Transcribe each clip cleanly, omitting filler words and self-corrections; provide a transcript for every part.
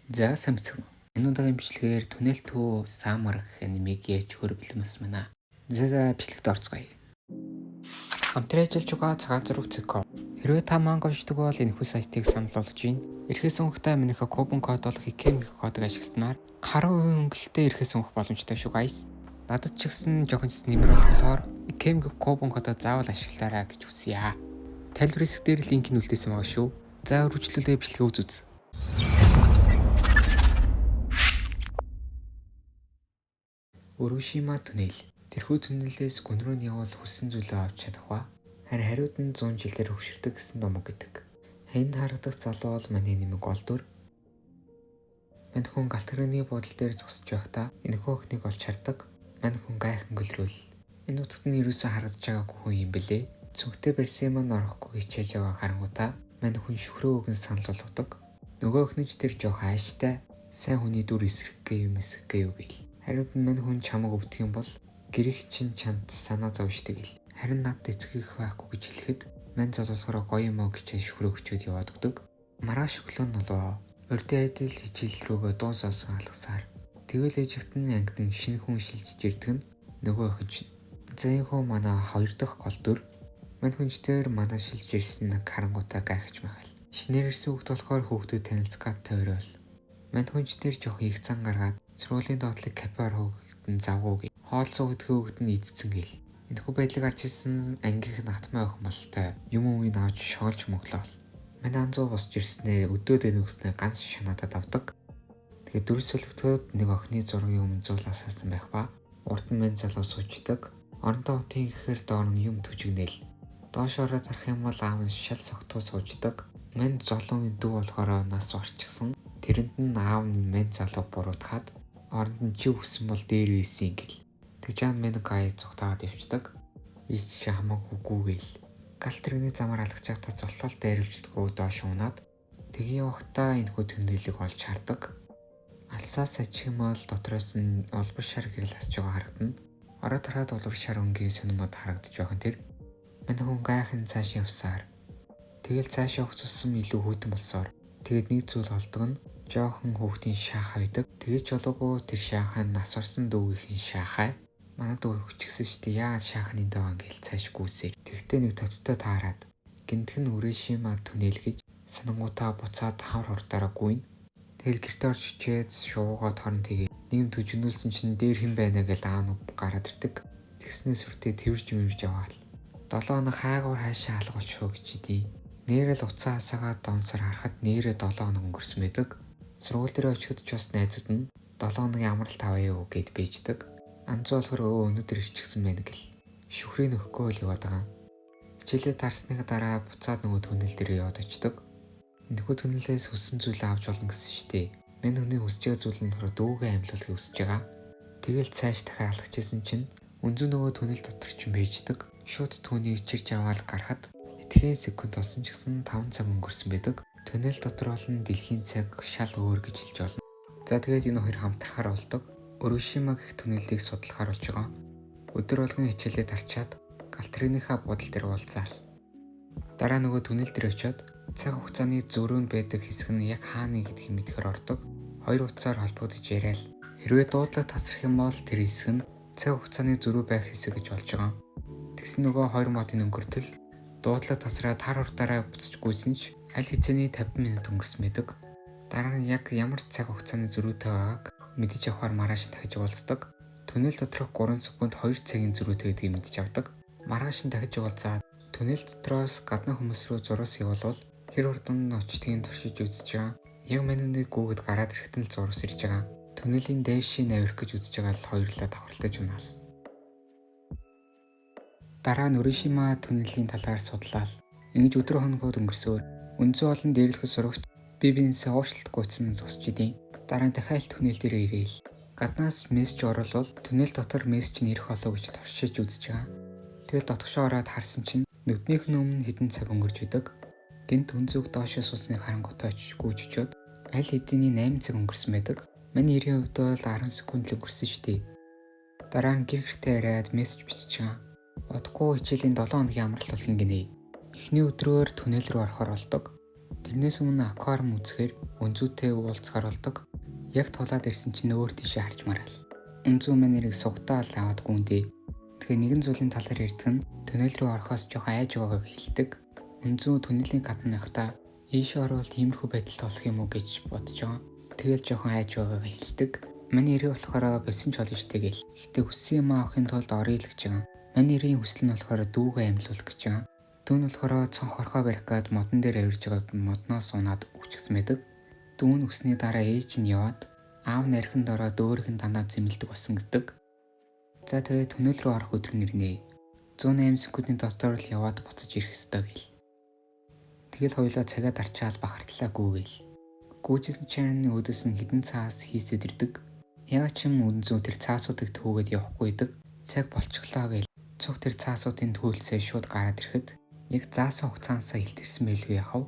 За сайн бацгаана уу. Энэ удаагийн бичлэгээр Tunnel to Summer гэх анимыг ярьж өгөхөөр бэлэн болсон байна. За бичлэгт орцгоё. Хамтран ажиллаж байгаа Цагаан зураг Цэко. Хэрвээ та манга уншдаг бол энэхүү сайтыг санал болгож байна. Эрхээс унахдаа минийхээ купон код болох IKEM гэх кодыг ашигласнаар 10% хөнгөлөлттэй эрхээс унах боломжтой шүү guys. Надад ч гэсэн жоохон ч нэмэр болохоор IKEM гэх купон кодоо заавал ашиглаарай гэж хүсье. Тайлбар хэсэг дээр линк нь үлдээсэн байгаа шүү. За үргэлжлүүлээ бичлэгээ үз үз. Өрөвшима түнэл. Тэрхүү түнэлээс гүн рүү нь явбал хүссэн зүйлээ авч чадах ба. Харин хариуд нь 100 жилээр хөвшөрдөг гэсэн номог гэдэг. Энэ харагдах залуу бол миний нэмэг гол дүр. Мань хүн галт тэрэгний буудлын дээр зогсож байхдаа энэхүү охиныг олж хардаг. Мань хүн гайхан гөлрүүл. Энэ утгад нь ерөөсөө харагдаж байгаагүй хүн юм бэлээ. Цүнхтэй барьсан юм нь орохгүй хичээж байгаа харангуутаа мань хүн шүхрээ өгөн санал болгодог. Нөгөө охин ч тэр жоох ааштай сайн хүний дүр эсрэг гээ юм эсрэг гээ юу гээл. Хариуд нь мань хүн чамаг өвдөх юм бол гэрэх чинь чамд санаа зовшдаг гэл. Харин надад эцэг их байхгүй гэж хэлэхэд мань золоосороо гоё юм уу гэж шүхрээ өгчөөд яваад өгдөг. Маргааш өглөө нь болов. Урдын адил хичээл рүүгээ дуун сонсон алгасаар. Тэгэл ээжигт нь ангид нь шинэ хүн шилжиж ирдэг нь нөгөө охин чинь. За энэ хүү манай хоёр дахь гол дүр. Мань хүн ч тэр манай шилж ирсэн нэг харангуутаа гайхаж махал. Шинээр ирсэн хүүхд болохоор хүүхдүүд танилцах гад тойрол. Мань хүн ч тэр жоох их зан гаргаад сургуулийн доотлог кафе орох хүүхдэд нь завгүй гэ. Хоол суу гэдгээ хүүхд нь идсэн гээл. Энэхүү байдлыг харж ирсэн ангийнх нь атмай охин бололтой. Юм үеийг авч шоолж мөглөөл. Манай анзуу босч ирснээ өдөөд нүгснээ ганц шанаадад авдаг. Тэгээд дүрс солигдоход нэг охины зургийн өмнө зуул асаасан байх ба. Урд нь мань залуу суучдаг. Орондоо утын гэхээр доор нь юм түжигнээл. Доош ороод харах юм бол аав нь шал согтуу суучдаг. Мань залуугийн дүү болохоор нас орчихсон. Тэрэнд нь аав нь мань залуу буруутгаад оронд нь чи өссөн бол дээр ийсэн гэл. Тэгж аав мань гай цугтаагаад явцдаг. Ийс чи хамаагүй гүүгээл. Галт тэрэгний замаар алхаж байхдаа золлол дайруулждаггүй доош унаад тэгин явахдаа энэхүү төнөөлийг олж хардаг. Алсаас ачих юм бол дотроос нь улбар шар гэрэл асж байгаа харагдана. Ороод харахад улбар шар өнгийн сонин мод харагдаж байгаа нь тэр. Мань хүн гайхан цааш явсаар. Тэгэл цааш явах тусам илүү хүйтэн болсоор. Тэгээд нэг зүйл олдог нь жоохон хүүхдийн шаахай байдаг. Тэгэж болоогүй тэр шаахай нь нас орсон дүүгийнхэн шаахай. Манай дүү өгчихсэн шүү дээ. Яагаад шаахны энд байгаа ингээл цааш гүйсээр. Тэгтээ нэг тодтой таарад гинтх нь Үрээшима түнэл гэж санангуудаа буцаад хавар хурдаараа гүйнэ. Тэгэл гэртээ орж ичээд шувуугаа торн тэгээд нэг юм төжнүүлсэн чинь дээр хэн байна гэж аа нүг гараад ирдэг. Тэгснээ сүртэй тэрж мэрж яваал. 7 хоног хайгуур хаашаа алга болчихоо гэж идэв. Нээрэл уцаа асаагаад донсоор харахад нээрээ 7 хоног өнгөрсөн байдаг. Сургууль дээр очиход ч бас найзууд нь 7 хоногийн амралт авъя юу гэд бийждэг. Анзуу болохоор өө өнөөдөр ирчихсэн байна гэл. Шүхрийг нөхгүй л яваад байгаа. Хичээлээ тарсны дараа буцаад нөгөө түнэл дээр яваад очдог. Энэхүү түнэлээс хүссэн зүйлээ авч болно гэсэн шүү дээ. Мань хүний хүсэж байгаа зүйл нь болохоор дүүгээ амьлуулахыг хүсэж байгаа. Тэгэл цааш дахиад алхаж исэн чинь үнзүү нөгөө түнэл дотор чинь бийждэг. Шууд түүнийг чирч аваад гарахад этгэн секунд болсон ч гэсэн 5 цаг өнгөрсөн байдаг. Түнэл дотор болон дэлхийн цаг шал өөр гэж хэлж болно. За тэгээд энэ хоёр хамтрахаар болдог. Өрөвшима гэх түнэлийг судлахаар болж байгаа. Өдөр болгон хичээлээ тарчаад галт тэрэгнийхээ буудал дээр уулзаал. Дараа нөгөө түнэл дээр очиод цаг хугацааны зөрүүнд байдаг хэсэг нь яг хааны гэдгийг мэдэхэр ордог. Хоёр утсаар холбогдож яриад хэрвээ дуудлага тасрах юм бол тэр хэсэг нь цаг хугацааны зөрүү байх хэсэг гэж болж байгаа. Тэгсэн нөгөө хоёр модын өнгөртөл дуудлага тасраад хар хурдаараа буцаж гүйсэн ч аль хэзээний 50 минут өнгөрсөн байдаг. Дараа нь яг ямар цаг хугацааны зөрүүтэй байгааг мэдэж авахар маргааш дахиж уулздаг. Түнэл доторх 3 секунд 2 цагийн зөрүүтэй гэдгийг мэдэж авдаг. Маргааш нь дахиж уулзаад түнэл дотроос гадна хүмүүс рүү зурус явуулвал хэр хурдан очдгийг туршиж үзэж байгаа. Яг мануны гүгэд гараад ирэхэд л зурус ирж байгаа. Түнэлийн дээшийн авирах гэж үзэж байгаа л хоёрлаа давхарлаж унаал. Дараа нь Өрөшима түнэлийн талаар судлаад ингэж өдөр хоногуд өнгөрсөөр үнзүү олон дээрлэхэд сурагч бие биенээсээ уучлалт гуйцсан зогсож идэв. Дараа нь дахиад түнэл дээр ирээл. Гаднаас мессеж оруулвал түнэл дотор мессеж нь ирэх болов гэж туршиж үзэж байгаа. Тэгэл дотгошоо ороод харсан чинь нүднийх нь өмнө хэдэн цаг өнгөрч идэг. Гинт үнзүүг доошоо суусныг харангуйтаа очиж гүйж очиод аль хэдийн 8 цаг өнгөрсөн байдаг. Миний эрийн хувьд бол 10 секунд л өнгөрсөн шүү дээ. Дараа нь гэр гэртээ яриад мессеж бичиж байгаа. Удахгүй хичээлийн 7 хоногийн амралт болох юм гинэ. Эхний өдрөөр түнэл рүү орохоор болдог. Тэрнээс өмнө аквариум үзэхээр Өнзүүтэй уулзгаар болдог. Яг тулаад ирсэн чинь өөр тийшээ харж мараал. Өнзүү маань нэрийг сугтаал аваад гүндээ. Тэгэхээр нэгэн зүйлийн талаар ярьдаг нь туннель рүү орохоос жоохон айж байгааг хэлдэг. Өнзүү туннелийн гадна явахдаа ийшээ орвол тиймэрхүү байдал болох юм уу гэж бодож байгаа. Тэгэл жоохон айж байгааг хэлдэг. Манай эрийн болохоор болсон ч болно штэ гэл. Гэхдээ хүссэн юм авахын тулд орё л гэж байгаа. Манай эрийн хүсэл нь болохоор дүүгээ амьлуулах гэж байгаа. Дүү нь болохоор цонх хорхоо барих гээд модон дээр авирж байгаа модноос унаад үхчихсэн байдаг. Дүү нь өсний дараа ээж нь яваад аав нь архинд ороод өөрийнх нь дандаа зэмлдэг болсон гэдэг. За тэгээд туннель рүү орох өдөр нэрнэ. 108 секундын дотор л яваад буцаж ирэх ёстой гэл. Тэгэл хоёулаа цагаа дарчаал бахартлаа гүүгээл. Гүүжсэн чинь өөдөөс нь хідэн цаас хийсэд ирдэг. Яг ч юм Өнзүү тэр цаасуудыг түүгээд явахгүй байдаг. Цаг болчихлоо гэл. Цуг тэр цаасуудын түүлсээ шууд гараад ирэхэд яг заасан хугацаансаа илтэрсэн байлгүй яхав.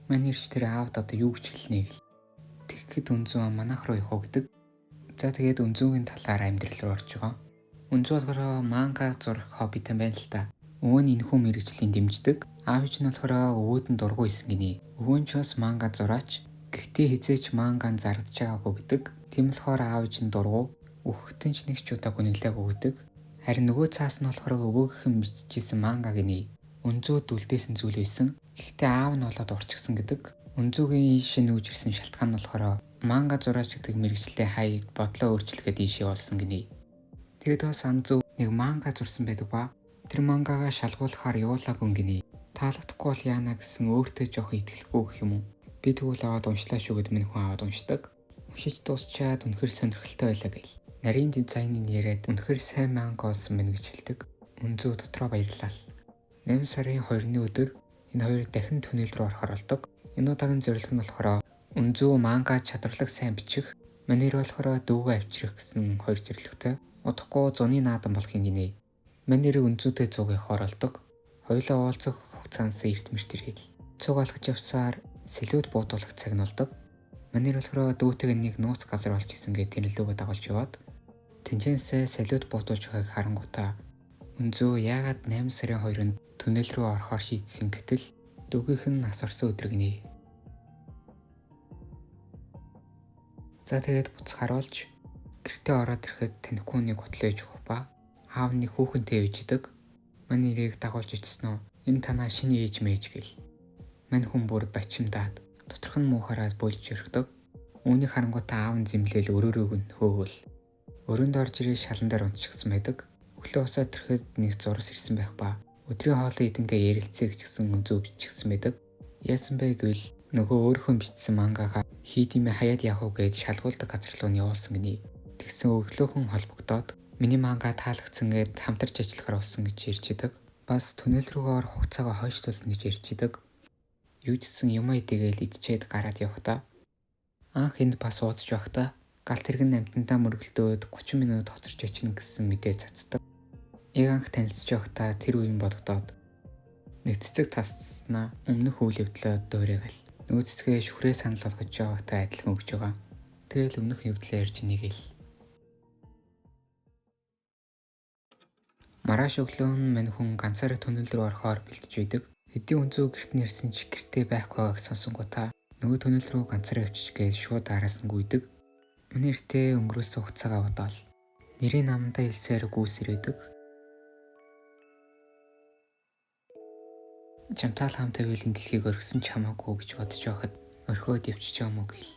Манай ирч тэр аавд одоо юу гэж хэлнэ гэл. Тэгэхэд Өнзүү манайх руу явах уу гэдэг. За тэгээд Өнзүүгийн талаар амьдрал руу орж байгаа. Өнзүү болохоор манга зурах хоббитай байна л та. Өвөө нь энэхүү мэргэжлийн дэмждэг. Аав ээж нь болохоор өвөөд нь дургүй исэн гинэ. Өвөө нь ч бас манга зураач. Гэхдээ хизээч манган зардж байгаагүй гэдэг. Тийм болохоор аав ээж нь дургүй. Үхэхтэн ч нэг ч удаа гүнэлээгүй гэдэг. Харин нөгөө цаас нь болохоор өвөөгийнх нь бичижсэн манга гинэ. Өнзүүд үлдээсэн зүйл байсан. Гэхдээ аав нь болоод урчгсан гэдэг. Өнзүүгийн ийшээ нүүж ирсэн шалтгаан нь болохоор манга зураач гэдэг мэргэжлээ хай бодлоо өөрчлөгээд ийшээ болсон гинэ. Тэгээд бас Анзүү нэг манга зурсан байдаг ба. Тэр мангага шалгуулахаар явуулаагүй гинэ. Таалагдахгүй бол яана гэсэн өөртөө жоохон итгэлгүй гэх юм уу. Би тэгвэл аваад уншлаа шүү гэд минь хүн аваад уншдаг. Уншиж дуусчаад үнэхэр сонирхолтой байлаа гэл. Нарийн дизайныг яриад үнэхэр сайн манга болсон мэн гэж хэлдэг. Өнзүү дотроо баярлал. 8 сарын 2-ны өдөр энэ хоёр дахин туннель рүү орохоор болдог. Энэ удаагийн зорилго нь болохоор Өнзүү манга чадварлаг сайн бичих, манер болохоор дүүгээ авчрах гэсэн хоёр зорилготой. Удахгүй зуны наадам болох юм гинэ. Манер Өнзүүтэй цуг явахаар болдог. Хоёулаа уулзах хугацаанаас эрт мэрт ирээл. Цуг алхаж явсаар сэлүүд буудуулах цаг нь болдог. Манер болохоор дүүтэйг нэг нууц газар олж исэн гэж тэр лүүгээ дагуулж яваад тэнцэнсээ салют буудуулж байгааг харангуйтаа Өнзүү яагаад 8 сарын 2-нд туннель рүү орохоор шийдсэн гэтэл дүүгийнх нь нас орсон өдөр гинэ. За тэгээд буцах харуулж гэртээ ороод ирэхэд танихгүй нэг гутлаа ээж өгөх ба аав нь хүүхэнтэй ээждэг. Манай нэрийг дагуулж ичсэн үү? Энэ танаа шинэ ээж мэж гэл. Мань хүн бүр бачимдаад доторх нь муухаараа бөөлж өрхдөг. Үүнийг харангуйтаа аав нь зэмлээл өрөөрөөг нь хөөгөл. Өрөөнд орж ирээ шалан дээр унтчихсан байдаг. Өглөө усаад ирэхэд нэг зурас ирсэн байх ба. Өдрийн хоолоо идэнгээ ярилцъя гэж гисэн Өнзүү биччихсэн байдаг. Яасан бэ гэвэл нөгөө өөрийнхөө бичсэн мангага хийдимээ хаяад явах уу гэж шалгуулдаг газар руу нь явуулсан гинэ. Тэгсэн өглөөхөн холбогдоод миний манга таалагдсан гэд хамтарч ажиллахаар болсон гэж ярьж идэг. Бас туннель рүүгээ орох хугацаагаа хойшлуулна гэж ярьж идэг. Юу ч гэсэн юм идэгээл идчихэд гараад явахдаа анх энд бас уулзч байхдаа галт тэрэг нь амтандаа мөргөлдөөд 30 минут хоцорч очино гэсэн мэдээ цацдаг. Яг анх танилцж байхдаа тэр үеийн бодогдоод нэг цэцэг таснаа өмнөх үйл явдлаа дуурайгаал. Нөгөө цэцгээ шүхрээ санал болгож байгаатай адилхан өгч байгаа. Тэгэл өмнөх явдлаа ярьж инээгээл. Маргааш өглөө нь мань хүн ганцаараа туннель рүү орохоор бэлтэж байдаг. Хэдийн Өнзүү гэрт нь ирсэн ч гэртээ байхгүй байгааг сонсонгуудаа нөгөө туннель рүү ганцаараа явчих гээд шууд араас нь гүйдэг. Миний эртээ өнгөрөөсөн хугацаагаа бодоол. Нэрийн намдаа хэлсээр гүйс ирээдэг. Чамтаал хамт байвал энэ дэлхийг орхисон ч хамаагүй гэж бодож байхад орхиод явчих юм уу гэл.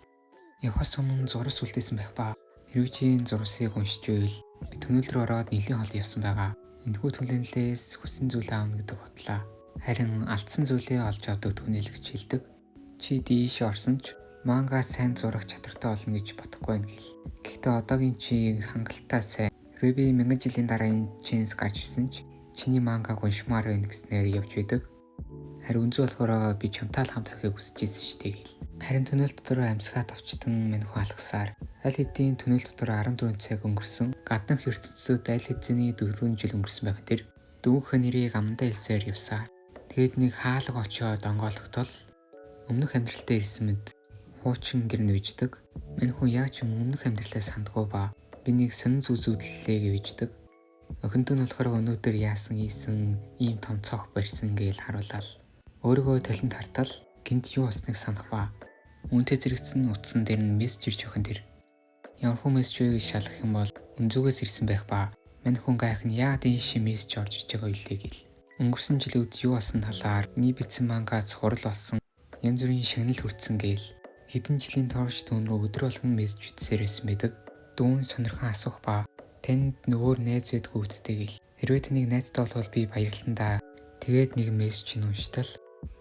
Явхаас өмнө зурас үлдээсэн байх ба. Хэрвээ чи энэ зурсыг уншиж байвал би туннель рүү ороод нэлийн хол явсан байгаа. Энэхүү түлэнлээс хүссэн зүйлээ аавна гэдэг бодлаа. Харин алдсан зүйлээ олж авдаг түнэл гэж хэлдэг. Чи дийш орсон ч манга сайн зурах чадвартай болно гэж бодохгүй байна гэл. Гэхдээ одоогийн чи хангалттай сайн. Хэрвээ би мянган жилийн дараа энэ чинс гарч ирсэн ч чиний мангаг уншмаар байна гэснээр явж байдаг. Харин Өнзүү болохоор би чамтай л хамт байхыг хүсэж ирсэн шүү дээ гэл. Харин туннель дотор амьсгаа товчтон мань хүн алгасаар аль хэдийн туннель дотор 14 цаг өнгөрсөн. Гаднах ертөнцид аль хэзээний 4 жил өнгөрсөн байх тэр. Дүүнх нэрийг амандаа хэлсээр явсаар. Тэгэд нэг хаалга очиод онгойлготол өмнөх амьдралтаа ирсэн мэд хуучин гэр нүйждэг. Мань хүн яг ч юм өмнөх амьдралаа сандгүй ба. Би нэг сонин зүйл зүудлээ гэвждэг. Охинд нь болохоор өнөөдөр яасан ийсэн ийм том цох барьсан гээл харуулал. Өөрийгөө талент хартал Гэнэт юу болсныг санах ба. Үүнтэй зэрэгцэн утсан дээр нь мессеж ирж өгөх нь тэр. Ямар хүн мессеж вэ гэж шалгах юм бол Үнзүүгээс ирсэн байх ба. Мань хүн гайх нь яагаад энэ шин мессеж орж иж байгаа илээ гэл. Өнгөрсөн жилүүд юу болсон талаар миний бичсэн мангаас хурал болсон, янз бүрийн шагнал хүртсэн гээл. Хэдэн жилийн турш дүүн рүү өдөр болгон мессеж бичсээр байсан байдаг. Дүүн сонирхон асуух ба танд өөр найз байдгүй үсттэй гэл. Хэрвээ таныг найзтай болвол би баярлан да. Тэгээд нэг мессеж нь унштал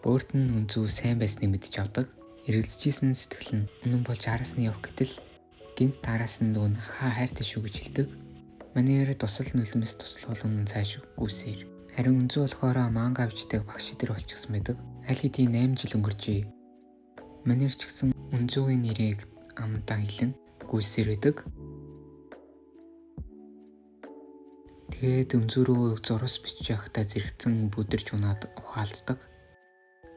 өөрт нь Үнзүү сайн байсныг мэдэж авдаг. Эргэлзэжсэн сэтгэл нь үнэн болж араас нь явах гэтэл гэнэт араас нь дүүн хаа хайртай шүү гэж хэлдэг. Манайр тусал нулимс тусал болон цааш гүйсээр. Харин Үнзүү болохоор манга бичдэг багш дээр болчихсон байдаг. Аль хэдийн 8 жил өнгөрчээ. Манайр ч гэсэн Үнзүүгийн нэрийг амдаа хэлэн гүйсээр байдаг. Тэгээд Үнзүү рүү зурус бичиж явахдаа зэрэгцэн бүдэрч унаад ухаалддаг.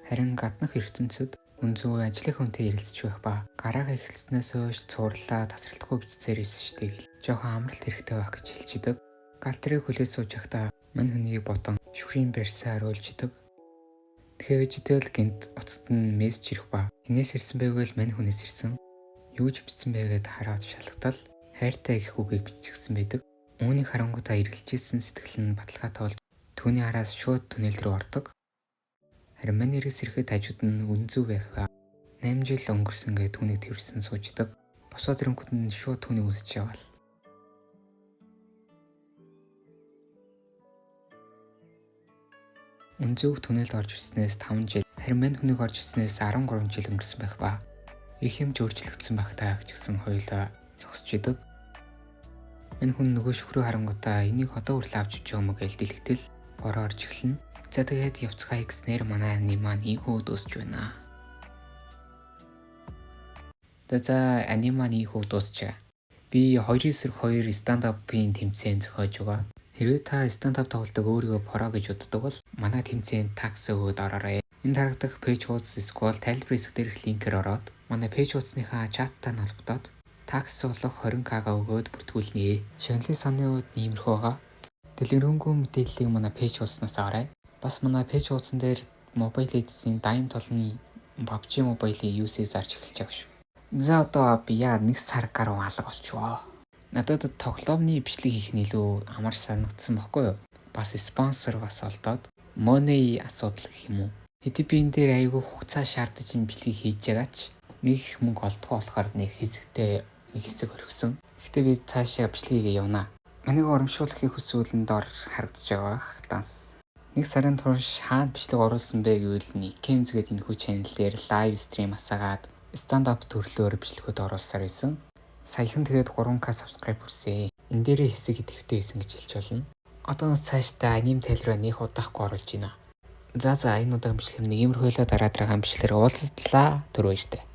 Харин гаднах ертөнцид Үнзүү ажлын хүнтэй ярилцж байх ба гараагаа эхэлснээс хойш цуурлаа тасралтгүй бичсээр ирсэн штэ гэл. Жохон амралт хэрэгтэй байх гэж хэлчихдэг. Галтрыг хүлээж сууж байхдаа мань хүнийг бодон шүхрийн барьсаа хариулж идэг. Тэгэхээр ижтэл гэнэт утасд нь мессеж ирэх ба хэнээс ирсэн бэ гэвэл мань хүнээс ирсэн. Юу ч бичсэн бэ гэд хараад шалгатал хайртай гэх үгийг биччихсэн байдаг. Үүнийг харангуутаа эргэлжсэн сэтгэл нь баталгаатай болж түүний араас шууд түнэл рүү ордог. Харин мань эргэс ирэхэд хажууд нь Үнзүү байх ба. 8 жил өнгөрсөн гэж түүнийг тэрсэн сууждаг. Босоод ирэнгүүт нь шууд түүнийг үнсэж яваал. Үнзүүг түнэлд орж ирснээс 5 жил, харин мань хүнийг орж ирснээс 13 жил өнгөрсөн байх ба. Их юм ч өөрчлөгдсөн байх таа гэж гисэн хоёулаа зогсож идэг. Мань хүн нөгөө шүхрээ харангуутаа энийг одоо хүртэл авч иж байгаа юм уу гэж дэлгэтэл бороо орж эхэлнэ. За тэгээд явцгаая гэснээр манай аниме маань ийхүү дуусч байна. За аниме маань ийхүү дуусчаа. Би 2-2 stand up-ын тэмцээн зохиож байгаа. Хэрвээ та stand up тоглодог өөрийгөө pro гэж боддог бол манай тэмцээнд tax өгөөд ороорой. Энд харагдах page хуудас эсвэл тайлбар хэсэг дээрх линкээр ороод манай page хуудасныхаа чаттай холбогдоод tax болох 20k-га өгөөд бүртгүүлнэ. Шагналын саны хувьд иймэрхүү байгаа. Дэлгэрэнгүй мэдээллийг манай page хуудаснаас аваарай. Бас манай page хуудсан дээр Mobile Legends-ийн Diamond болон PUBG Mobile-ийн UC зарж эхэлж байгаа шүү. За одоо би яа нэг сар гаруй алга болчихвоо. Надад тоглоомны бичлэг хийх нь илүү амар санагдсан баггүй юу? Бас спонсор бас олдоод money асуудал гэх юм уу? Хэдий би энэ дээр айгүй хугацаа шаардаж энэ бичлэгийг хийж байгаа ч нэг их мөнгө олдохгүй болохоор нэг хэсэгтээ нэг хэсэг орхисон. Гэхдээ би цаашаа бичлэгийг явна. Манайг урамшуулахыг хүсвэл энэ дор харагдаж байгаа данс. Нэг сарын турш хаана бичлэг оруулсан бэ гэвэл нэг Кемз гэдэг энэхүү channel дээр live stream асаагаад stand up төрлөөр бичлэгүүд оруулсаар байсан. Саяхан тэгээд 3k subscribe хүрсэн. Энэ дээрээ хэсэг идэвхтэй байсан гэж хэлж болно. Одооноос цаашдаа аниме тайл руу нэх удаахгүй оруулж байна. За энэ удаагийн бичлэг нэг иймэрхүү л дараа дараагийн бичлэгээр уулзлаа. Түр баяртай.